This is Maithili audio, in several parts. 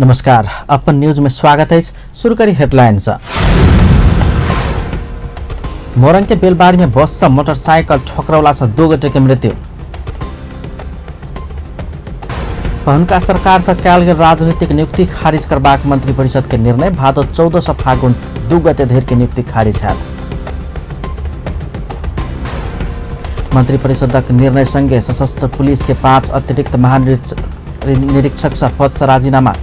नमस्कार, अपन न्यूज में स्वागत है। शुरू करी हेडलाइंस। मोरंग के बेलबारी में बस से मोटरसाइकिल ठोकरौला से 2 गोटे के मृत्यु। हुनका सरकार से कयल गेल राजनीतिक नियुक्ति खारिज करबाक मंत्रिपरिषद के निर्णय। भादो 14 से फागुन 2 गते धरि के नियुक्ति खारिज हैत। मंत्रिपरिषदक निर्णय संगे सशस्त्र पुलिस के 5 अतिरिक्त महानिरीक्षक से पद से राजीनामा।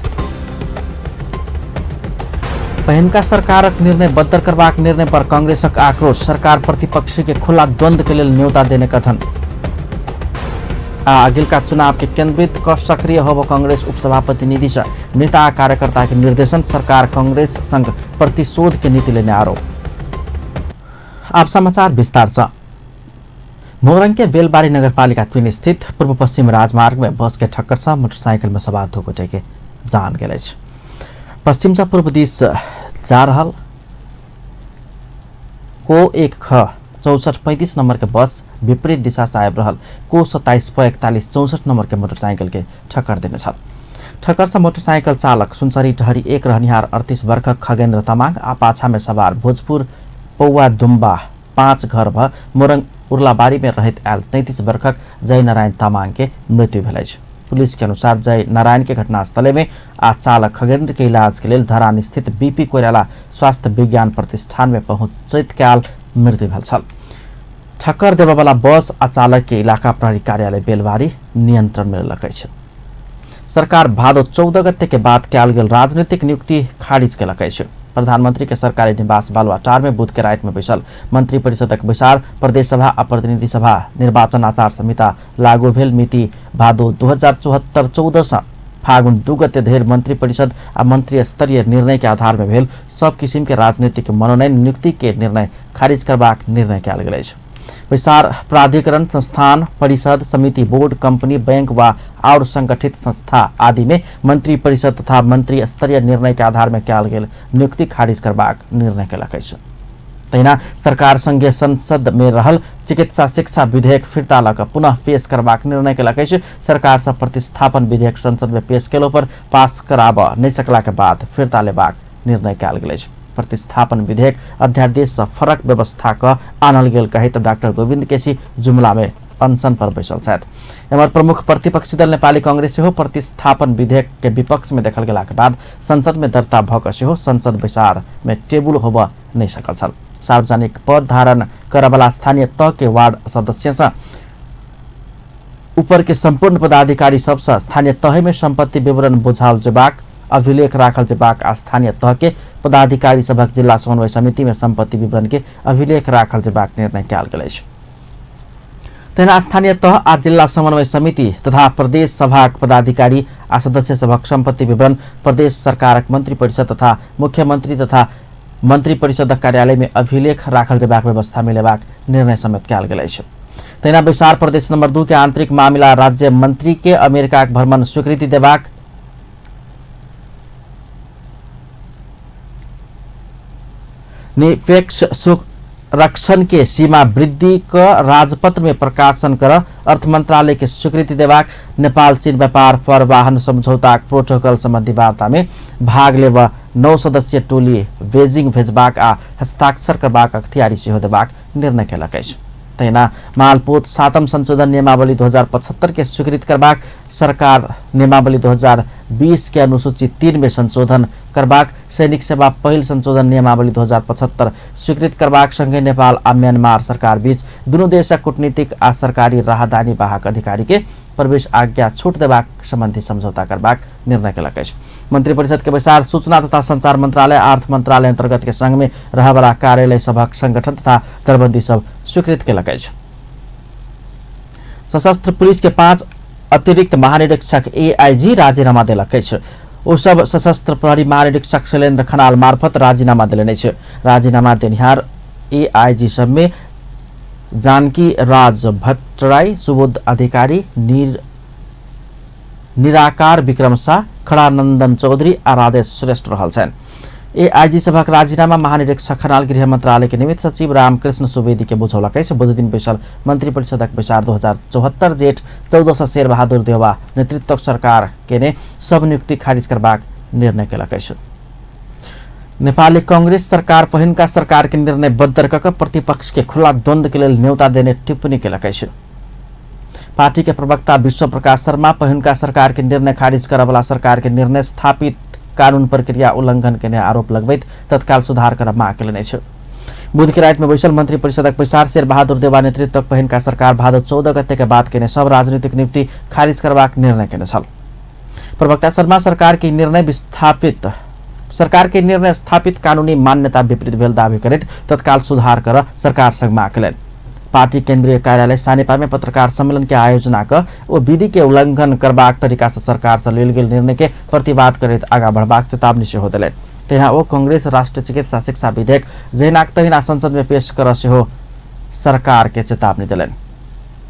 पहिनका सरकारक निर्णय बदर करबाक निर्णय पर कांग्रेसक आक्रोश। सरकार प्रतिपक्षी के खुला द्वंद्व के लेल न्योता देने कथन। आ अगिलका चुनाव के केंद्रित क सक्रिय होब कांग्रेस उपसभापति नीतीश नेता आ कार्यकर्ता के निर्देशन। सरकार कांग्रेस संग प्रतिशोध के नीति लेने आरोप। आप समाचार विस्तार से। मोरंग के बेलबारी नगरपालिका 3 स्थित पूर्व पश्चिम राजमार्ग में बस के ठक्कर से मोटरसाइकिल में सवार 2 गोटे के जान गेल अछि। पश्चिम से पूर्व दिस जा रहल को 1 ख 6435 नंबर के बस विपरीत दिशा से आबि रहल को 27 प 41 64 नंबर के मोटरसाइकिल के ठक्कर देने छल। ठक्कर से मोटरसाइकिल चालक सुनसरी टहरी 1 रहनिहार 38 वर्षक खगेन्द्र तामाङ आ पाछा में सवार भोजपुर पौवा दुम्बा 5 घर भ मोरंग उर्लाबारी में रहैत आयल 33 वर्षक जय नारायण तामाङ के मृत्यु भेल अछि। पुलिस के अनुसार जय नारायण के घटनास्थले में आ चालक खगेन्द्र के इलाज के लेल धरान स्थित बीपी कोइराला स्वास्थ्य विज्ञान प्रतिष्ठान में पहुंचैत काल मृत्यु भेल छल। ठक्कर देबयवला बस आ चालक के इलाका प्रहरी कार्यालय बेलबारी नियंत्रण में लेलक अछि। सरकार भादो 14 गते के बाद कयल गेल राजनीतिक नियुक्ति खारिज केलक अछि। प्रधानमंत्री के सरकारी निवास बालुवाटार में बुध के राति में बैसल मंत्रिपरिषदक बैसार प्रदेश सभा आ प्रतिनिधि सभा निर्वाचन आचार संहिता लागू भेल मिति भादो 2074 14 से फागुन 2 गते धरि मंत्रिपरिषद आ मंत्री स्तरीय निर्णय के आधार में भेल सब किसिम के राजनीतिक मनोनयन नियुक्ति के निर्णय खारिज करबाक निर्णय कयल गेल अछि। बैसार प्राधिकरण, संस्थान, परिषद, समिति, बोर्ड, कंपनी, बैंक व और संगठित संस्था आदि में मंत्री परिषद तथा मंत्री स्तरीय निर्णय के आधार में कयल गेल नियुक्ति खारिज करबाक निर्णय केलक अछि। तहिना सरकार संघीय संसद में रहल चिकित्सा शिक्षा विधेयक फिर्ता लऽ कऽ पुनः पेश करबाक निर्णय केलक अछि। सरकार से प्रतिस्थापन विधेयक संसद में पेश केलो पर पास कराबऽ नहि सकला के बाद फिर्ता लेबाक निर्णय कयल गेल अछि। प्रतिस्थापन विधेयक अध्यादेश से फरक व्यवस्था क आनल गेल कहैत डाक्टर गोविंद केसी जुमला में अनशन पर बैसल छथि। एम्हर प्रमुख प्रतिपक्षी दल नेपाली कांग्रेस सेहो प्रतिस्थापन विधेयक के विपक्ष में देखल गेलाक बाद संसद में दर्ता भऽ कऽ सेहो संसद बैसार में टेबुल होबऽ नहि सकल छल। सार्वजनिक पद धारण करऽवला स्थानीय तह के वार्ड सदस्य से ऊपर के संपूर्ण पदाधिकारी सबसँ स्थानीय तह में संपत्ति विवरण बुझाओल जेबाक, अभिलेख राखल जेबाक आ स्थानीय तह के पदाधिकारी सभक जिल्ला समन्वय समिति में संपत्ति विवरण के अभिलेख राखल जेबाक निर्णय कयल गेल अछि। तहिना स्थानीय तह आ जिल्ला समन्वय समिति तथा प्रदेश सभाक पदाधिकारी आ सदस्य सभक संपत्ति विवरण प्रदेश सरकारक मंत्री परिषद तथा मुख्यमंत्री तथा मंत्री परिषदक कार्यालय में अभिलेख राखल जेबाक व्यवस्था मिलेबाक निर्णय समेत कयल गेल अछि। तहिना बैसार प्रदेश नंबर 2 के आंतरिक मामिला राज्य मंत्री के अमेरिकाक भ्रमण स्वीकृति देबाक, निरपेक्ष संरक्षण के सीमा वृद्धि क राजपत्र में प्रकाशन कर अर्थ मंत्रालय के स्वीकृति देबाक, नेपाल चीन व्यापार पर वाहन समझौता प्रोटोकॉल संबंधी वार्ता में भाग लेब 9 सदस्यीय टोली बेजिंग भेजबाक आ हस्ताक्षर करबाक अख्तियारी सेहो देबाक निर्णय केलक अछि। तहिना मालपोत 7म संशोधन नियमावली 2075 के स्वीकृत करबाक, सरकार नियमावली 2020 के अनुसूची 3 में संशोधन करबाक, सैनिक सेवा पहिल संशोधन नियमावली 2075 स्वीकृत करबाक संगे नेपाल आ म्यांमार सरकार बीच दुनू देशक कूटनीतिक आ सरकारी राहदानी वाहक अधिकारी के प्रवेश आज्ञा छूट देबाक संबंधी समझौता करबाक निर्णय केलक अछि। मंत्रिपरिषद के बैसार सूचना तथा संचार मंत्रालय अर्थ मंत्रालय अंतर्गत के संघ में रहवला कार्यालय सभक संगठन तथा दरबंदी सब स्वीकृत केलक अछि। सशस्त्र पुलिस के 5 अतिरिक्त महानिरीक्षक एआईजी राजीनामा देलक अछि। ओ सब सशस्त्र प्रहरी महानिरीक्षक शैलेन्द्र खनाल मार्फत राजीनामा देलनि अछि। राजीनामा देनिहार एआईजी सब में जानकी राज भट्टराई, सुबोध अधिकारी, निराकार विक्रम शाह, खड़ानंदन चौधरी आ राजेश श्रेष्ठ रहल छनि। एआईजी सभक राजीनामा महानिरीक्षक खनाल गृह मंत्रालय के निमित्त सचिव रामकृष्ण सुवेदी के बुझौलक अछि। बुध दिन बैसल मंत्रिपरिषदक बैसार 2074 जेठ 14 शेरबहादुर देउवा नेतृत्वक सरकार केने सब नियुक्ति खारिज करबाक निर्णय केलक अछि। नेपाली कांग्रेस सरकार पहिनका सरकार के निर्णय बद्दर कऽ प्रतिपक्ष के खुला द्वंद्व के लेल न्योता देने टिप्पणी केलक अछि। पार्टी के प्रवक्ता विश्व प्रकाश शर्मा पहिनका सरकार के निर्णय खारिज करऽवला सरकार के निर्णय स्थापित कानून प्रक्रिया उल्लंघन केने आरोप लगबैत तत्काल सुधार करऽ माग केलनि अछि। बुध के राति में बैसल मंत्री परिषदक बैसार शेर बहादुर देवा नेतृत्वक पहिनका सरकार भादो 14 गते के बाद केने सब राजनीतिक नियुक्ति खारिज करबाक निर्णय केने छल। प्रवक्ता शर्मा सरकार के निर्णय विस्थापित सरकार के निर्णय स्थापित कानूनी मान्यता विपरीत भेल दावी करैत तत्काल सुधार कर सरकार संग माग केलनि। पार्टी केंद्रीय कार्यालय सानेपा में पत्रकार सम्मेलन के आयोजना क ओ विधि के उल्लंघन करबाक तरीका से सरकार से लेल गेल निर्णय के प्रतिवाद करैत आगा बढ़बाक चेतावनी सेहो देलनि। तहिना ओ कांग्रेस राष्ट्रीय चिकित्सा शिक्षा विधेयक जहिनाक तहिना संसद में पेश कर सेहो सरकार के चेतावनी देलनि।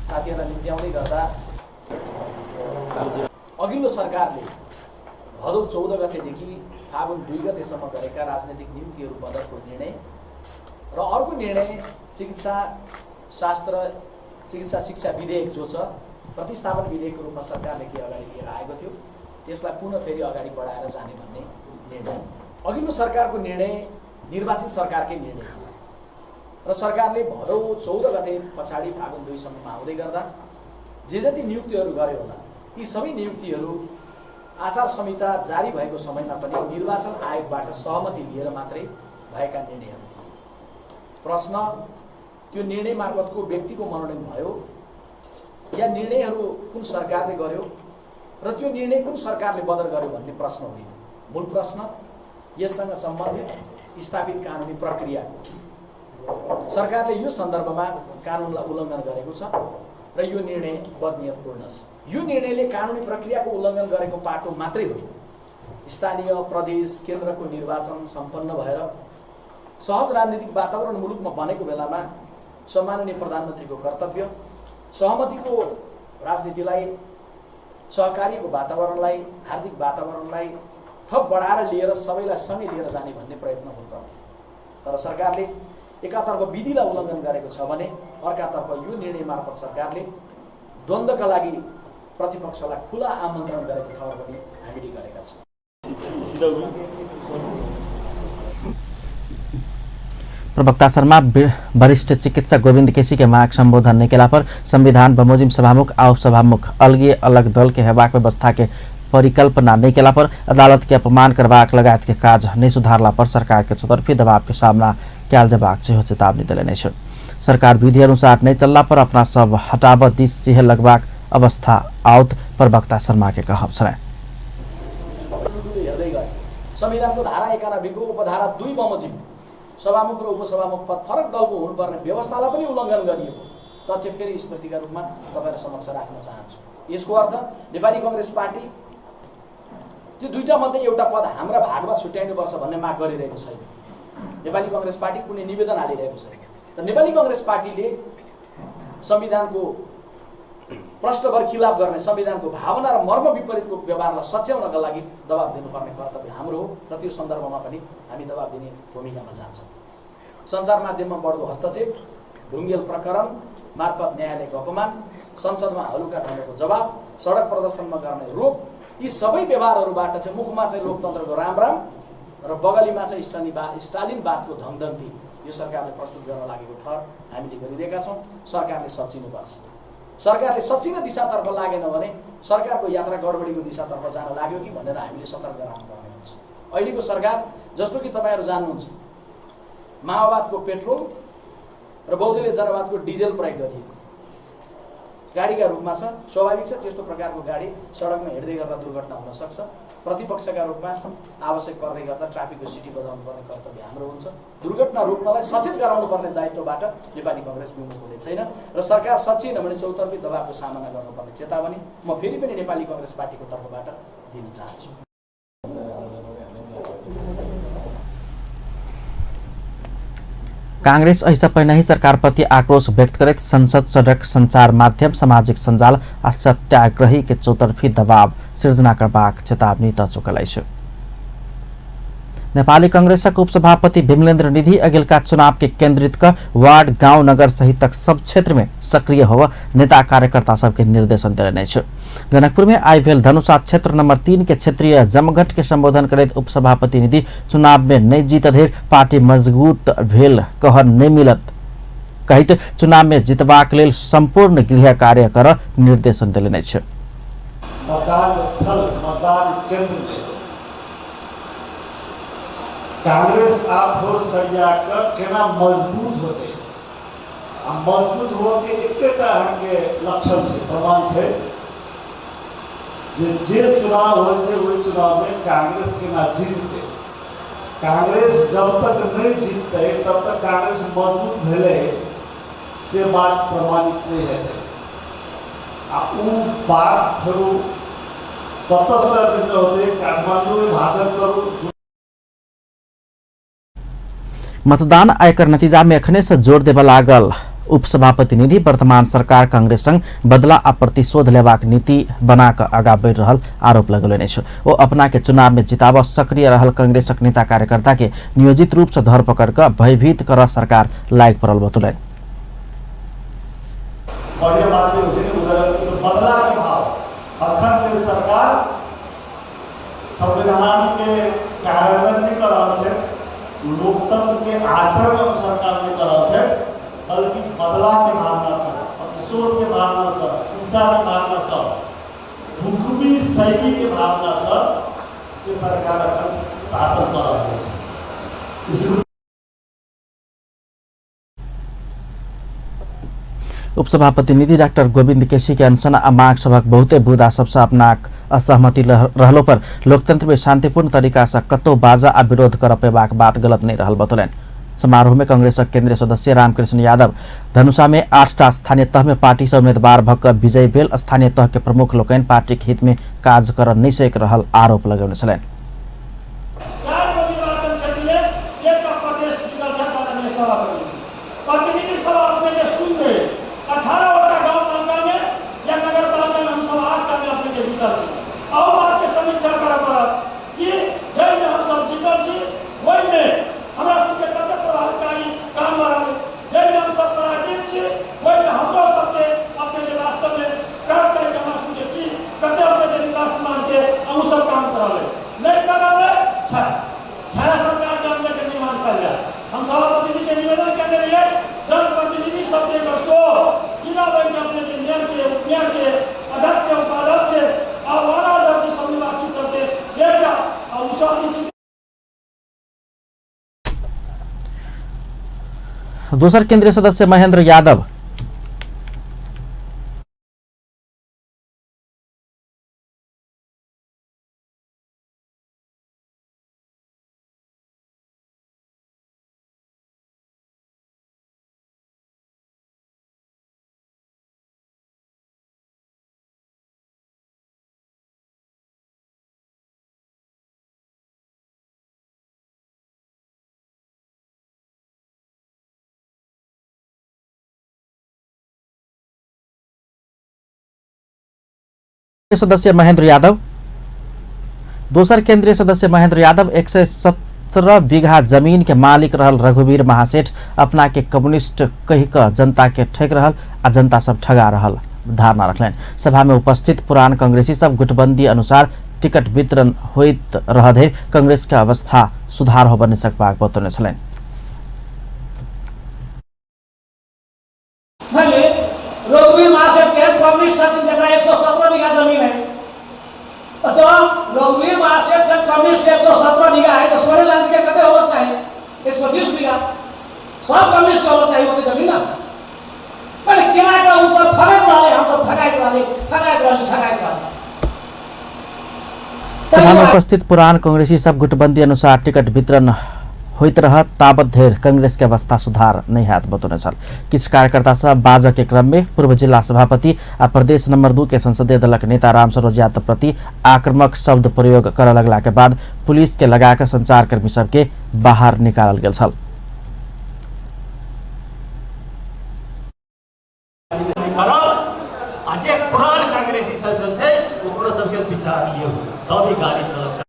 साथीहरूलाई निम्त्याउँदै गर्दा अघिल्लो सरकारले भदौ 14 गतेदेखि फागुन 2 गतेसम्म गरेका राजनीतिक नियुक्तिहरू बदलको निर्णय र अर्को निर्णय चिकित्सा शास्त्र चिकित्सा शिक्षा विधेयक जो छ प्रतिस्थापन विधेयकको रूपमा सरकारले के अगाडि लिएर आएको थियो त्यसलाई पुनः फेरि अगाडि बढाएर जाने भन्ने निर्णय। अघिल्लो सरकारको निर्णय निर्वाचित सरकारकै निर्णय थियो र सरकारले भदौ 14 गते पछाडि फागुन 2 सम्ममा आउँदै गर्दा जे जति नियुक्तिहरू गर्यो होला ती सबै नियुक्तिहरू आचार संहिता जारी भएको समयमा पनि निर्वाचन आयोगबाट सहमति लिएर मात्रै भएका निर्णयहरू थिए। प्रश्न त्यो निर्णय मार्फतको व्यक्तिको मनोनयन भयो या निर्णयहरू कुन सरकारले गर्यो र त्यो निर्णय कुन सरकारले बदल गर्यो भन्ने प्रश्न होइन। मूल प्रश्न यससँग सम्बन्धित स्थापित कानुनी प्रक्रियाको। सरकारले यो सन्दर्भमा कानुनलाई उल्लङ्घन गरेको छ र यो निर्णय बदनियतपूर्ण छ। यो निर्णयले कानुनी प्रक्रियाको उल्लङ्घन गरेको पाटो मात्रै होइन, स्थानीय प्रदेश केन्द्रको निर्वाचन सम्पन्न भएर सहज राजनीतिक वातावरण मुलुकमा बनेको बेलामा सम्माननीय प्रधानमन्त्रीको कर्तव्य सहमतिको राजनीतिलाई, सहकार्यको वातावरणलाई, हार्दिक वातावरणलाई थप बढाएर लिएर सबैलाई सँगै लिएर जाने भन्ने प्रयत्न हुनुपर्ने। तर सरकारले एकातर्फ विधिलाई उल्लङ्घन गरेको छ भने अर्कातर्फ यो निर्णय मार्फत सरकारले द्वन्द्वका लागि प्रतिपक्षलाई खुला आमन्त्रण गरेको ठहर पनि हामीले गरेका छौँ। प्रवक्ता शर्मा वरिष्ठ चिकित्सक गोविन्द केसी के माग संबोधन नहि केला पर संविधान बमोजिम सभामुख आ उपसभामुख अलगे अलग दल के हेबाक व्यवस्था के परिकल्पना नहि केला पर अदालत के अपमान करबाक लगायत के काज नहि सुधारला पर सरकार के चौतर्फी दबाव के सामना कयल जेबाक सेहो चेतावनी देलनि अछि। सरकार विधि अनुसार नहि चलला पर अपना सब हटाबऽ दिस सिहे लगबाक अवस्था आओत प्रवक्ता शर्मा के कहब छलनि। हेर्दै गए संविधानको धारा 91 को उपधारा 2 बमोजिम सभामुख र उपसभामुख पद फरक दलको हुनुपर्ने व्यवस्थालाई पनि उल्लङ्घन गरिएको तथ्य फेरि स्मृतिका रूपमा तपाईँहरू समक्ष राख्न चाहन्छु। यसको अर्थ नेपाली कङ्ग्रेस पार्टी त्यो दुईटा मध्ये एउटा पद हाम्रा भागमा छुट्याइनुपर्छ भन्ने माग गरिरहेको छैन। नेपाली कङ्ग्रेस पार्टी कुनै निवेदन हालिरहेको छैन। तर नेपाली कङ्ग्रेस पार्टीले संविधानको प्रष्टभर खिलाफ गर्ने, संविधानको भावना र मर्म विपरीतको व्यवहारलाई सच्याउनका लागि दबाब दिनुपर्ने कर्तव्य हाम्रो हो र त्यो सन्दर्भमा पनि हामी दबाब दिने भूमिकामा जान्छौँ। सञ्चार माध्यममा बढ्दो हस्तक्षेप, ढुङ्गेल प्रकरण मार्फत न्यायालयको अपमान, संसदमा हलुका ढङ्गको जवाब, सडक प्रदर्शनमा गर्ने रोक, यी सबै व्यवहारहरूबाट चाहिँ मुखमा चाहिँ लोकतन्त्रको राम राम र बगलीमा चाहिँ स्टालिनवादको धमधम्ती यो सरकारले प्रस्तुत गर्न लागेको ठहर हामीले गरिरहेका छौँ। सरकारले सचिनुपर्छ। सरकारले सचिन दिशातर्फ लागेन भने सरकारको यात्रा गडबडीको दिशातर्फ जान लाग्यो कि भनेर हामीले सतर्क गराउनुपर्ने हुन्छ। अहिलेको सरकार जस्तो कि तपाईँहरू जान्नुहुन्छ माओवादको पेट्रोल र बहुदलीय जनवादको डिजेल प्रयोग गरिएको गाडीका रूपमा छ। स्वाभाविक छ त्यस्तो प्रकारको गाडी सडकमा हिँड्दै गर्दा दुर्घटना हुन सक्छ। प्रतिपक्षका रूपमा आवश्यक पर्दै गर्दा ट्राफिकको सिटी बजाउनु पर्ने कर्तव्य हाम्रो हुन्छ। दुर्घटना रोक्नलाई सचेत गराउनु पर्ने दायित्वबाट नेपाली कङ्ग्रेस विमुख हुने छैन र सरकार सचिएन भने चौतर्फी दबावको सामना गर्नुपर्ने चेतावनी म फेरि पनि नेपाली कङ्ग्रेस पार्टीको तर्फबाट दिन चाहन्छु। कांग्रेस ऐसा पहिनहि सरकारप्रति आक्रोश व्यक्त करैत संसद, सड़क, संचार माध्यम, सामाजिक सञ्जाल आ सत्याग्रही के चौतर्फी दबाव सिर्जना करबाक चेतावनी दऽ चुकल अछि। नेपाली कांग्रेसक उपसभापति विमलेन्द्र निधि अगिलका चुनाव के केंद्रित क वार्ड गांव नगर सहितक सब क्षेत्र में सक्रिय होव नेता कार्यकर्ता सबके निर्देशन देने अछि। जनकपुर में आइ भेल धनुषा क्षेत्र नंबर 3 के क्षेत्रीय जमघट के संबोधन करैत उपसभापति निधि चुनाव में नहीं जीत धरि पार्टी मजबूत भेल कह नहीं मिलत कहैत चुनाव में जितबाक लेल संपूर्ण गृह कार्य कर निर्देशन देने अछि। मतदान स्थल मतदान केंद्र में कांग्रेस आब भोर सरिया कऽ केना मजबूत होतै आ मजबूत होके एकेटा अहाँके लक्षण छै, प्रमाण छै जे जे चुनाव होइ छै ओहि चुनावमे कांग्रेस केना जीततै। कांग्रेस जब तक नहि जीततै तब तक कांग्रेस मजबूत भेलै से बात प्रमाणित नहि हेतै। आ ओ बात फेरो कतऽसँ होतै, काठमाण्डूमे भाषण करू। मतदान आ एकर नतीजा में एखने से जोर देबय लागल उपसभापति निधि वर्तमान सरकार कांग्रेस संग बदला आ प्रतिशोध लेबाक नीति बना कऽ आगा बढ़ि रहल आरोप लगौलनि अछि। ओ अपना के चुनाव में जिताबऽ सक्रिय रहल कांग्रेसक नेता कार्यकर्ता के नियोजित रूप से धरपकड़ कऽ भयभीत करऽ सरकार लागि पड़ल बतौलनि। बढ़िया बात नहीं होती उधर बदला के भाव। अखन के सरकार संविधान के कार्यान्वयन नहीं कर रहा है, लोकतंत्र के आचरण अनुसार काम नहीं कर रहा है, बल्कि बदला के भावना से, प्रतिशोध के भावना से, हिंसा के भावना से, हुक्मी शैली के भावना से सरकार अखन शासन कर रहा है। उपसभापति निधि डाक्टर गोविंद केसी के अनशन आ मांग सभक बहुते बुदा सबसे अपना असहमति रहलो पर लोकतंत्र में शांतिपूर्ण तरीका से कतौ बाजा आ विरोध कर पेबाक बात गलत नहीं रहल बतौलनि। समारोह में कांग्रेसक केंद्रीय सदस्य रामकृष्ण यादव धनुषा में 8टा स्थानीय तह में पार्टी से उम्मीदवार भऽ कऽ विजयी भेल स्थानीय तह के प्रमुख लोकनि पार्टीक हित में काज कर नहीं सक रहल आरोप लगौने छलनि। 4 गो निर्वाचन क्षेत्र में एकटा प्रदेश जीतल छै माननीय सभापति जी। प्रतिनिधि सभा अपने के शून्य है। 18 गोटा गांव पालिका में या नगर पालिका में हम सब 8टा में अपने के जीतल छी। अहू बात के समीक्षा करऽ पड़त कि जाहिमे हम सब जीतल छी ओहिमे हमरा सबके कते प्रभावकारी काम रहल, जाहिमे हम सब पराजित छी ओहिमे हमरो सबके अपने के वास्तव में करक चाही हमरा सबके कि कते अपने के विकास निर्माण के अहू सब काम करल है नहीं करल है। छाया सरकार के अंदर के निर्माण कल जाए। हम सभापति जी के निवेदन करने रहिए जनप्रतिनिधि सबके एकर सो जिला बैंक के अपने के मेयर के उपमेयर के अध्यक्ष के उपाध्यक्ष के आ वार्डाध्यक्ष सब निवासी सबके एकटा आ उ सब छी। दोसर केंद्रीय सदस्य महेंद्र यादव सदस्य महेंद्र यादव दोसर केंद्रीय सदस्य महेंद्र यादव 117 बीघा जमीन के मालिक रहल रघुवीर महासेठ अपना के कम्युनिस्ट कहि कऽ जनता के ठकि रहल आ जनता सब ठगा रहल धारणा रखलनि। सभा में उपस्थित पुरान कांग्रेसी सब गुटबंदी अनुसार टिकट वितरण होइत रह धरि कांग्रेस के अवस्था सुधार होबऽ नहि सकबाक बतौने छलनि। भले रघुवीर महासेठ के कम्युनिस्ट छथिन जकरा 117 बीघा जमीन है, तो रघुवीर महासेठ से कम्युनिस्ट 117 बीघा है तो सोनेलाल जी के कते होना चाहिए? 120 बीघा। सब कम्युनिस्ट के होना चाहिए ओते जमीन ना। पर केना के उ सब ठगैत रहले, हम सब ठगाइत रहले, ठगाइत रहले, ठगाइत रहले। सभा में उपस्थित पुरान कांग्रेसी सब गुटबंदी अनुसार टिकट वितरण होइत रहत ताबत धरि कांग्रेस के अवस्था सुधार नहीं हैत बतौने छल। किछु कार्यकर्ता सब बाजऽ के क्रम में पूर्व जिला सभापति आ प्रदेश नंबर 2 के संसदीय दलक नेता राम सरोज यादव प्रति आक्रामक शब्द प्रयोग करऽ लगला के बाद पुलिस के लगा कऽ संचारकर्मी सबके बाहर निकालल गेल छल। करब आ जे पुरान कांग्रेसी सज्जन छै ओकरो सबके विचार लियौ तब ई गाड़ी चलत।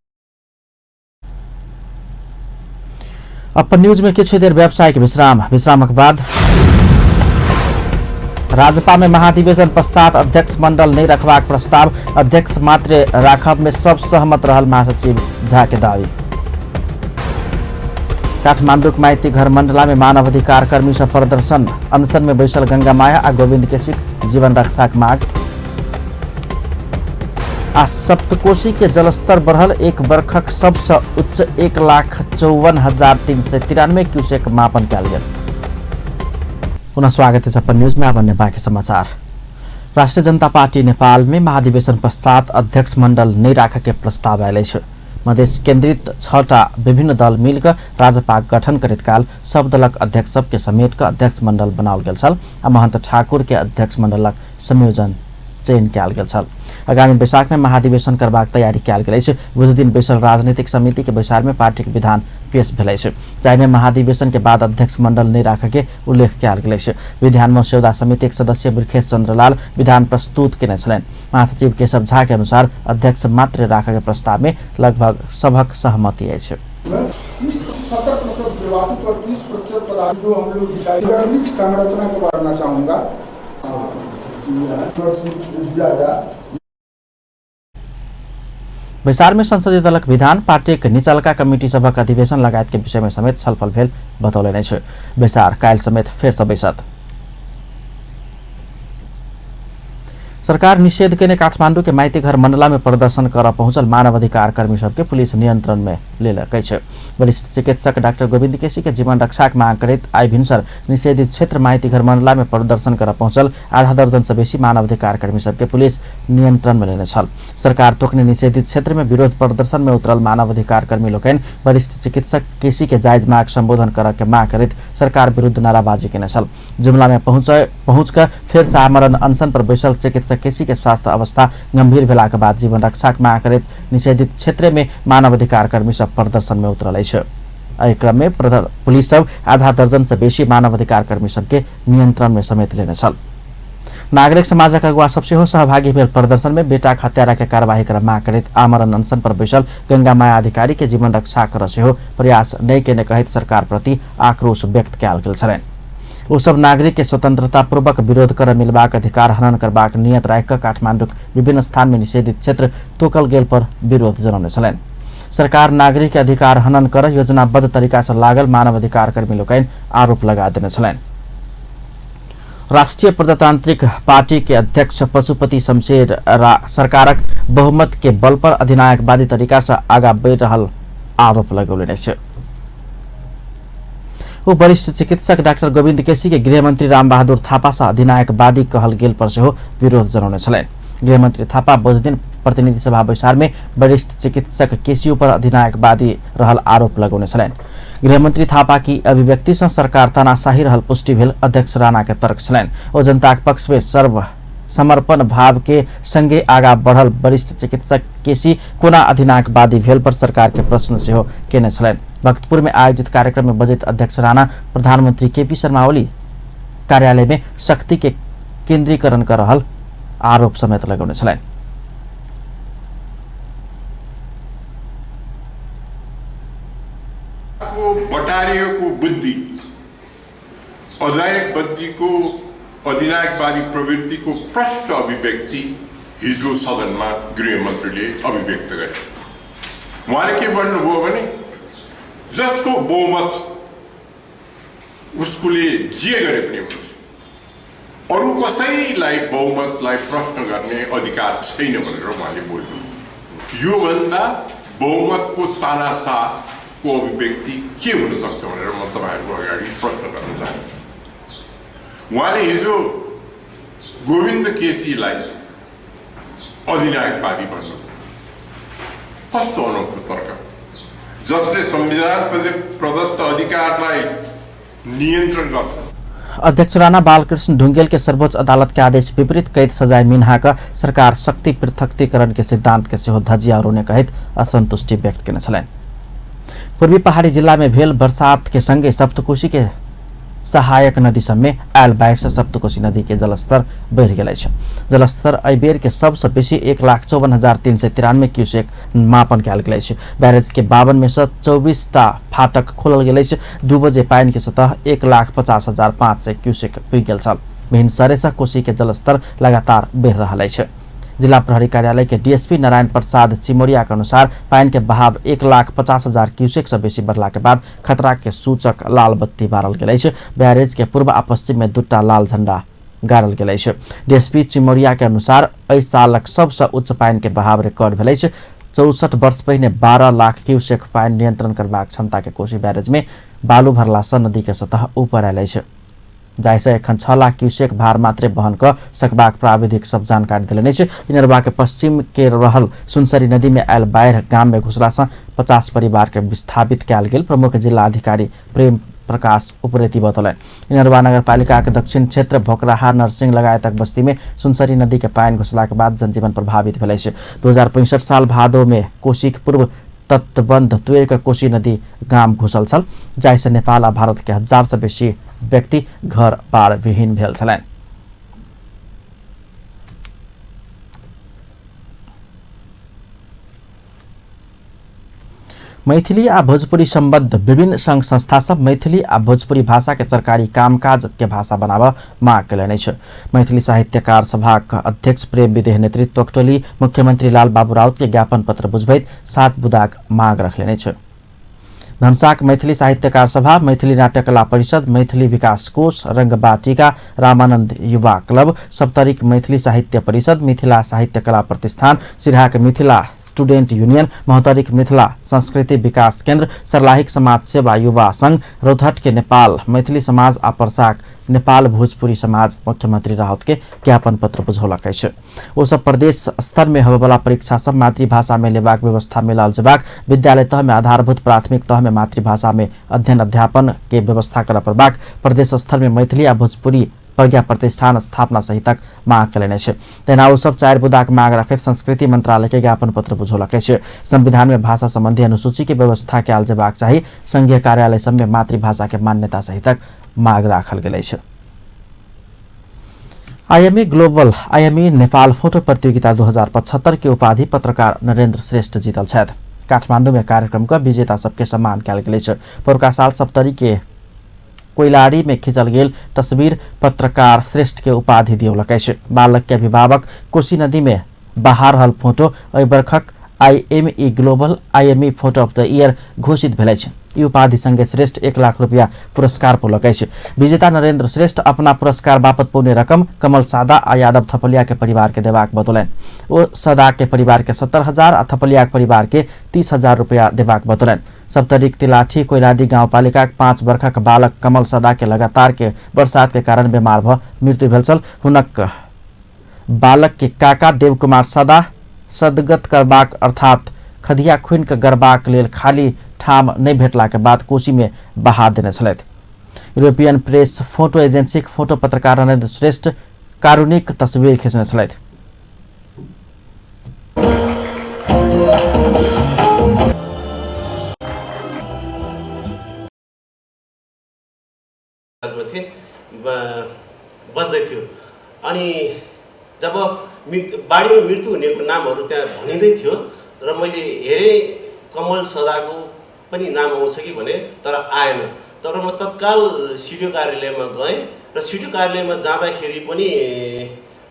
अपन न्यूज में किछु देर व्यावसायिक विश्राम। विश्रामक बाद राजपा में महाधिवेशन पश्चात अध्यक्ष मंडल नहीं रखबाक प्रस्ताव, अध्यक्ष मात्र राखब में सब सहमत रहल महासचिव झा के दावी। काठमांडूक माइती घर मंडला में मानवाधिकार कर्मी सब प्रदर्शन, अनशन में बैसल गंगा माया आ गोविंद केसीक जीवन रक्षाक माग। आ सप्तकोशी के जलस्तर बढ़ल, एक बरखक सबसँ उच्च 1,54,393 क्यूसेक मापन कयल गेल। पुनः स्वागत है अपन न्यूज में। अब अन्य बाकी समाचार। राष्ट्रिय जनता पार्टी नेपाल में महाधिवेशन पश्चात अध्यक्ष मंडल नहीं राखे के प्रस्ताव आयल अछि। मधेश केंद्रित 6टा विभिन्न दल मिलकर राजपा गठन करैत काल सब दलक अध्यक्ष सबके समेट कऽ अध्यक्ष मंडल बनाओल गेल छल आ महंत ठाकुर के अध्यक्ष मंडलक संयोजन चयन कयल गेल छल। आगामी बैसाख में महाधिवेशन करबाक तैयारी कयल गेल अछि। बुधदिन बैसल राजनीतिक समिति के बैसार में पार्टी के विधान पेश भेल अछि, जाहिमे महाधिवेशन के बाद अध्यक्ष मंडल नहीं राखे के उल्लेख कयल गेल अछि। विधान मस्यौदा समिति के सदस्य वृखेश चंद्रलाल विधान प्रस्तुत केने छलनि। महासचिव केशव झा के अनुसार अध्यक्ष मात्र राखे के प्रस्ताव में लगभग सभक सहमति अछि। 70% निर्वाचित और 30% पदाधिकारी जो हम लोग संरचना को बढ़ना चाहूँगा। बैसार में संसदीय दलक विधान, पार्टीक निचलका कमिटी सभक अधिवेशन लगायत के विषय में समेत छलफल भेल बतौलनि अछि। बैसार काल्हि समेत फेर सँ बैसत। सरकार निषेध केने काठमांडू के माइती घर मंडला में प्रदर्शन कर पहुंचल मानवाधिकार कर्मी सबके पुलिस नियंत्रण में लेलक अछि। वरिष्ठ चिकित्सक डाक्टर गोविंद केसी के जीवन रक्षाक मांग करैत आइ भिनसर निषेधित क्षेत्र माइती घर मंडला में प्रदर्शन कर पहुंचल आधा दर्जन से बेसी मानवाधिकार कर्मी सबके पुलिस नियंत्रण में लेने छल। सरकार तोकने निषेधित क्षेत्र में विरोध प्रदर्शन में उतरल मानवाधिकार कर्मी लोकनि वरिष्ठ चिकित्सक केसी के जायज मांग संबोधन कर के मांग करैत सरकार विरुद्ध नाराबाजी केने छल। जुमला में पहुंच कर फेर से आमरण अनशन पर बैसल चिकित्सक केसी के स्वास्थ्य अवस्था गंभीर भेलाक बाद जीवन रक्षाक मांग करैत निषेधित क्षेत्र में मानवाधिकार कर्मी सब प्रदर्शन में उतरल अछि। एहि क्रम में पुलिस सब आधा दर्जन से बेसी मानवाधिकार कर्मी सबके नियंत्रण में समेत लेने छल। नागरिक समाजक अगुवा सब सेहो सहभागी भेल प्रदर्शन में बेटाक हत्यारा के कार्यवाही कर मांग करैत आमरण अनशन पर बैसल गंगा माया अधिकारी के जीवन रक्षा कर सेहो प्रयास नहि केने कहैत सरकार प्रति आक्रोश व्यक्त कयल गेल छलनि। ओ सब नागरिक के स्वतंत्रता पूर्वक विरोध कर मिलबाक अधिकार हनन करबाक नियत राखि कऽ काठमांडूक विभिन्न स्थान में निषेधित क्षेत्र तोकल गेल पर विरोध जनौने छलनि। सरकार नागरिक के अधिकार हनन कर योजनाबद्ध तरीका से लागल मानवाधिकार कर्मी लोकनि आरोप लगा देने छलनि। राष्ट्रिय प्रजातांत्रिक पार्टी के अध्यक्ष पशुपति शमशेर सरकारक बहुमत के बल पर अधिनायकवादी तरीका से आगा बढ़ि रहल आरोप लगौलनि अछि। ओ वरिष्ठ चिकित्सक डाक्टर गोविंद केसी के गृहमंत्री रामबहादुर थापा से अधिनायकवादी कहल गेल पर सेहो विरोध जनौने छलनि। गृहमंत्री थापा बुधदिन प्रतिनिधि सभा बैसार में वरिष्ठ चिकित्सक केसी पर अधिनायकवादी रहल आरोप लगौने छलनि। गृहमंत्री थापा की अभिव्यक्ति से सरकार तानाशाही रहल पुष्टि भेल अध्यक्ष राणा के तर्क छलनि। ओ जनताक पक्ष में सर्व समर्पण भाव के संगे आगा बढ़ल वरिष्ठ चिकित्सक केसी कोना अधिनायकवादी भेल पर सरकार के प्रश्न सेहो केने छलनि। भक्तपुर में आयोजित कार्यक्रम में बजैत अध्यक्ष राणा प्रधानमंत्री केपी शर्मा ओली कार्यालय में शक्ति के केंद्रीकरण कर रहल आरोप समेत लगौने छलनि। बटारिएको बुद्धि अधिनायकवादीको अधिनायकवादी प्रवृत्तिको प्रष्ट अभिव्यक्ति हिजो सदनमा गृहमन्त्रीले अभिव्यक्त गरे। उहाँले के भन्नुभयो भने जसको बहुमत उसकोले जे गरे पनि हुन्छ, अरू कसैलाई बहुमतलाई प्रश्न गर्ने अधिकार छैन भनेर उहाँले बोल्नु। योभन्दा बहुमतको तानाशाहको अभिव्यक्ति के हुन सक्छ भनेर म तपाईँहरूको अगाडि प्रश्न गर्न चाहन्छु। उहाँले हिजो गोविन्द केसीलाई अधिनायकवादी भन्नुभयो। कस्तो अनौठो तर्क, जसले संविधान प्रदत्त अधिकारलाई नियन्त्रण गर्छ। अध्यक्ष राणा बालकृष्ण ढुंगेल के सर्वोच्च अदालत के आदेश विपरीत कैद सजाय मिन्हाक सरकार शक्ति पृथक्तीकरण के सिद्धांत के सेहो धज्जिया उड़ौने कहैत असंतुष्टि व्यक्त केने छलनि। पूर्वी पहाड़ी जिला में भेल बरसात के संगे सप्तकोशी के सहायक नदी सबमे आयल बाढ़ि से सप्तकोशी नदी के जलस्तर बढ़ि गेल अछि। जलस्तर एहि बेर के सबसँ बेसी 1,54,393 क्यूसेक मापन कयल गेल अछि। बैरेज के 52 में से 24 टा फाटक खोलल गेल अछि। 2 बजे पानि के सतह 1,50,500 क्यूसेक पुगि गेल छल। भिनसरे से कोसी के जलस्तर लगातार बढ़ि रहल अछि। जिला प्रहरी कार्यालय के डीएसपी नारायण प्रसाद चिमोरिया के अनुसार पानि के बहाव 1,50,000 क्यूसेक से बेसी बढ़ला के बाद खतरा के सूचक लाल बत्ती बारल गेल अछि। बैरेज के पूर्व आ पश्चिम में 2टा लाल झंडा गाड़ल गेल अछि। डीएसपी चिमोरिया के अनुसार एहि सालक सबसँ उच्च पानि के बहाव रिकॉर्ड भेल अछि। 64 वर्ष पहिने 12 लाख क्यूसेक पानि नियंत्रण करबाक क्षमता के कोसी बैरेज में बालू भरला से नदी के सतह ऊपर आयल अछि, जाहिसँ एखन 6 लाख क्यूसेक भार मात्रे वहन कऽ सकबाक प्राविधिक सब जानकारी देलनि अछि। इनरवा के पश्चिम के रहल सुनसरी नदी में आयल बाढ़ि गाम में घुसला से 50 परिवार के विस्थापित कयल गेल प्रमुख जिला अधिकारी प्रेम प्रकाश उप्रेती बतौलनि। इनरवा नगरपालिका के दक्षिण क्षेत्र भोकराहा नरसिंह लगायतक बस्ती में सुनसरी नदी के पानि घुसला के बाद जनजीवन प्रभावित भेल अछि। 2065 साल भादो में कोसीक पूर्व तटबंध तोड़ि कऽ कोसी नदी गाम घुसल छल, जाहिसँ नेपाल आ भारत के 1000 से बेसी व्यक्ति घर बार विहीन भेल छलनि। मैथिली आ भोजपुरी सम्बद्ध विभिन्न संघ संस्था सब मैथिली आ भोजपुरी भाषा के सरकारी कामकाज के भाषा बनाबऽ माग कयलनि अछि। मैथिली साहित्यकार सभाक अध्यक्ष प्रेम विदेह नेतृत्वक टोली मुख्यमंत्री लाल बाबू राउत के ज्ञापन पत्र बुझबैत 7 बुदाक माग रखलनि अछि। धनसाक मैथिली साहित्यकार सभा, मैथिली नाट्यकला परिषद, मैथिली विकास कोष, रंगबाटिका, रामानंद युवा क्लब, सप्तरीक मैथिली साहित्य परिषद, मिथिला साहित्य कला प्रतिष्ठान, सिरहाक मिथिला स्टूडेंट यूनियन, महोत्तरीक मिथिला संस्कृति विकास केन्द्र, सर्लाहीक समाज सेवा युवा संघ, रौतहट के नेपाल मैथिली समाज आ पर्साक नेपाल भोजपुरी समाज मुख्यमंत्री राउत के ज्ञापन पत्र बुझौलक अछि। ओ सब प्रदेश स्तर में होबयवला परीक्षा सब मातृभाषा में लेबाक व्यवस्था मिलाओल जेबाक, विद्यालय तह में आधारभूत प्राथमिक तह में मातृभाषा में अध्ययन अध्यापन के व्यवस्था करय पड़बाक, प्रदेश स्तर में मैथिली आ भोजपुरी प्रज्ञा प्रतिष्ठान स्थापना सहितक माग कयलनि अछि। तहिना ओ सब 4 बुदाक माग रखैत संस्कृति मंत्रालय के ज्ञापन पत्र बुझौलक अछि। संविधान में भाषा संबंधी अनुसूची के व्यवस्था कयल जेबाक चाही, संघीय कार्यालय सब में मातृभाषा के मान्यता सहितक माग राखल गेल अछि। IME global IME Nepal photo प्रतियोगिता 2075 के उपाधि पत्रकार नरेन्द्र श्रेष्ठ जीतल छथि। काठमांडू में कार्यक्रम का विजेता सबके सम्मान कयल गेल अछि। परुका साल सप्तरी के कोइलाड़ी में खिंचल गेल तस्वीर पत्रकार श्रेष्ठ के उपाधि दियौलक अछि। बालक के अभिभावक कोसी नदी में बहा रहल फोटो एहि बरखक IME global IME photo of the year घोषित भेल अछि। ई उपाधि संगे श्रेष्ठ 1 लाख रुपया पुरस्कार पौलक अछि। विजेता नरेन्द्र श्रेष्ठ अपना पुरस्कार बापत पौने रकम कमल सादा आ यादव थपलिया के परिवार के देबाक बतौलनि। ओ सदा के परिवार के 70,000 आ थपलिया के परिवार के 30,000 रुपया देबाक बतौलनि। सप्तरीक तिलाठी कोइलाडी गाउँपालिका 5 वर्षक बालक कमल सदा के लगातार के बरसात के कारण बीमार भ मृत्यु भेल छल। हुनक बालक के काका देवकुमार सदा सदगत करबाक अर्थात खदिया खुनि के गरबाक लेल खाली ठाम नहि भेटला के बाद कोसी में बहा देने छलथि। यूरोपियन प्रेस फोटो एजेंसीक फोटो पत्रकार नरेन्द्र श्रेष्ठ कारुणिक तस्वीर खिंचने छलथि। बज्दै थियो अनि जब बाढीमा मृत्यु हुनेको नामहरू त्यहाँ भनिँदै थियो र मैले हेरेँ कमल सदाको पनि नाम आउँछ कि भने, तर आएन। तर म तत्काल सिडिओ कार्यालयमा गएँ र सिडिओ कार्यालयमा जाँदाखेरि पनि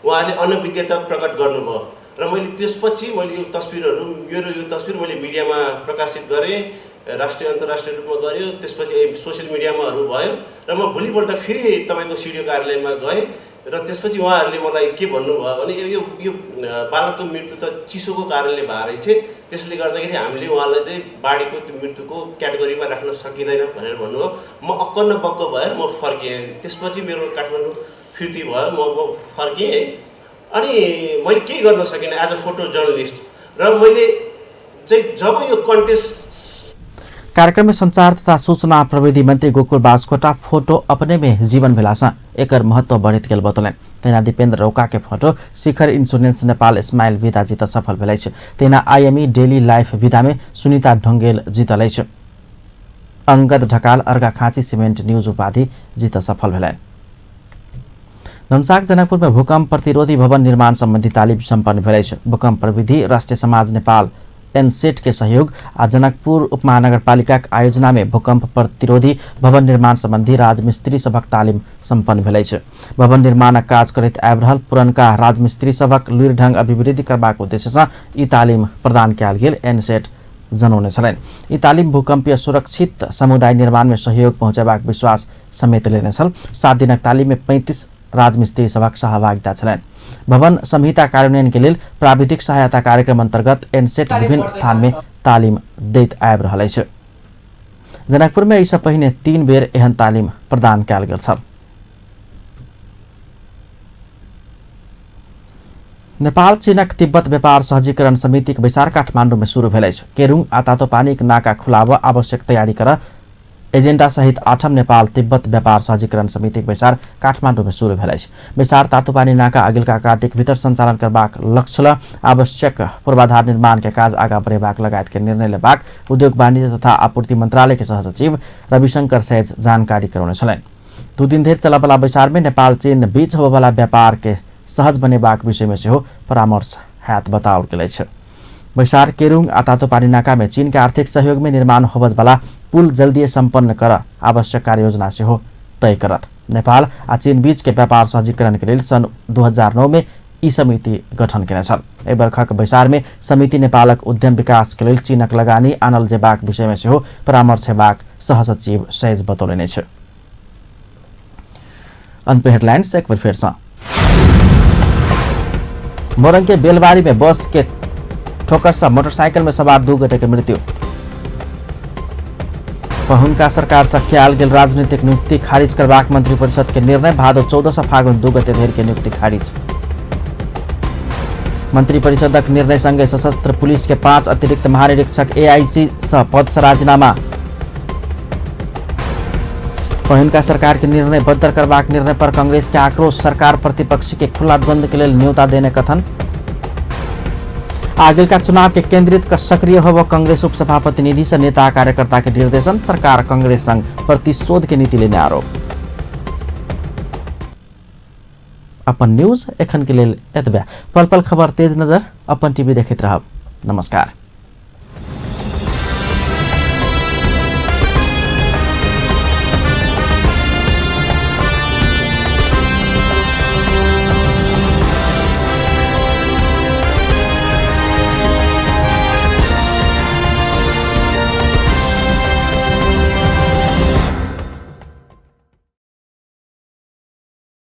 उहाँले अनभिज्ञता प्रकट गर्नुभयो र मैले त्यसपछि मैले यो तस्बिरहरू, मेरो यो तस्बिर मैले मिडियामा प्रकाशित गरेँ, राष्ट्रिय अन्तर्राष्ट्रिय रूपमा गऱ्यो, त्यसपछि सोसियल मिडियामाहरू भयो र म भोलिपल्ट फेरि तपाईँको सिडिओ कार्यालयमा गएँ र त्यसपछि उहाँहरूले मलाई के भन्नुभयो भने यो यो बालकको मृत्यु त चिसोको कारणले भएर रहेछ, त्यसले गर्दाखेरि हामीले उहाँलाई चाहिँ बाढीको त्यो मृत्युको क्याटेगोरीमा राख्न सकिँदैन भनेर भन्नुभयो। म अक्क न बक्क भएर म फर्किएँ। त्यसपछि मेरो काठमाडौँ फिर्ती भयो, म फर्किएँ अनि मैले केही गर्न सकिनँ एज अ फोटो जर्नलिस्ट। र मैले चाहिँ जब यो कन्टेस्ट कार्यक्रम में संचार तथा सूचना प्रविधि मंत्री गोकुल बास्कोटा फोटो अपने में जीवन भेलासँ एकर महत्व बढ़ैत गेल बतौलनि। तहिना दीपेन्द्र रौका के फोटो शिखर इंश्योरेंस नेपाल स्माइल विधा जीत सफल भेल अछि। तहिना आईएमई डेली लाइफ विधा में सुनीता ढुंगेल जीतल अछि। अंगद ढकाल अर्घाखाँची सिमेन्ट न्यूज उपाधि जित सफल भेलनि। धनुषाक जनकपुर में भूकंप प्रतिरोधी भवन निर्माण संबंधी तालिम सम्पन्न भेल अछि। भूकंप प्रविधि राष्ट्रिय समाज नेपाल एनसेट के सहयोग आ जनकपुर उपमहानगरपालिकाक आयोजना में भूकंप प्रतिरोधी भवन निर्माण संबंधी राजमिस्त्री सभक तालिम सम्पन्न भेल अछि। भवन निर्माणक काज करैत आबि रहल पुरनका राजमिस्त्री सभक लुरि ढंग अभिवृद्धि करबाक उद्देश्य सँ ई तालिम प्रदान कयल गेल एनसेट जनौने छलनि। ई तालिम भूकंपीय सुरक्षित समुदाय निर्माण में सहयोग पहुँचेबाक विश्वास समेत लेने छल। 7 दिनक तालिम में 35 राजमिस्त्री सभक सहभागिता छलनि। भवन संहिता कार्यान्वयन के लेल प्राविधिक सहायता कार्यक्रम अंतर्गत एनसेट विभिन्न स्थान में तालिम दैत आबि रहल अछि। जनकपुर में एहिसँ पहिने 3 बेर एहन तालिम प्रदान कयल गेल छल। नेपाल चीनक तिब्बत व्यापार सहजीकरण समितिक बैसार काठमाडौँ में शुरू भेल अछि। केरुङ आ तातोपानीक नाका खुलाब आवश्यक तैयारी कर एजेंडा सहित 8म नेपाल तिब्बत व्यापार सहजीकरण समितिक बैसार काठमाडौँ में शुरू भेल अछि। बैसार तातोपानी नाका अगिलका कार्तिक भीतर सञ्चालन करबाक लक्ष्य ल आवश्यक पूर्वाधार निर्माण के काज आगा बढ़ेबाक लगायत के निर्णय लेबाक उद्योग वाणिज्य तथा आपूर्ति मंत्रालय के सहसचिव रविशंकर सैज जानकारी करौने छलनि। 2 दिन धरि चलबला बैसार में नेपाल चीन बीच होबयवला व्यापार के सहज बनेबाक विषय में सेहो परामर्श हैत बताओल गेल अछि। बैसार केरुङ आ तातोपानी नाका में चीन के आर्थिक सहयोग में निर्माण होबयवला पुल जल्दी सम्पन्न कर आवश्यक कार्ययोजना सेहो तय करत। नेपाल आ चीन बीच के व्यापार सहजीकरण के लेल सन् 2009 में ई समिति गठन केने छल। एहि बर्खक बैसार में समिति नेपालक उद्यम विकास के लेल चीनक लगानी आनल जेबाक विषय में सेहो परामर्श हेबाक सहसचिव सैज बतौलनि अछि। अंत हेडलाइंस एक बेर फेर सँ। मोरंग के बेलबारी में बस के ठोकर से मोटरसाइकिल में सवार 2 गोटे के मृत्यु। पहुनका सरकार से कयल गेल राजनीतिक नियुक्ति खारिज करबाक मंत्रिपरिषद के निर्णय। भादो 14 से फागुन 2 गते धरि के नियुक्ति खारिज। मंत्रिपरिषदक निर्णय संगे सशस्त्र पुलिस के 5 अतिरिक्त महानिरीक्षक एआईसी से पद से राजीनामा। पहुनका सरकार के निर्णय बदर करबाक निर्णय पर कांग्रेस के आक्रोश। सरकार प्रतिपक्षी के खुला द्वंद्व के लेल न्योता देने कथन। आगिलका चुनाव के केंद्रित क सक्रिय होब कांग्रेस उपसभापति निधि से नेता कार्यकर्ता के निर्देशन। सरकार कांग्रेस संग प्रतिशोध के नीति लेने आरोप। अपन न्यूज एखन के लेल एतबे। पल पल खबर तेज नजर अपन टीवी देखैत रहब। नमस्कार।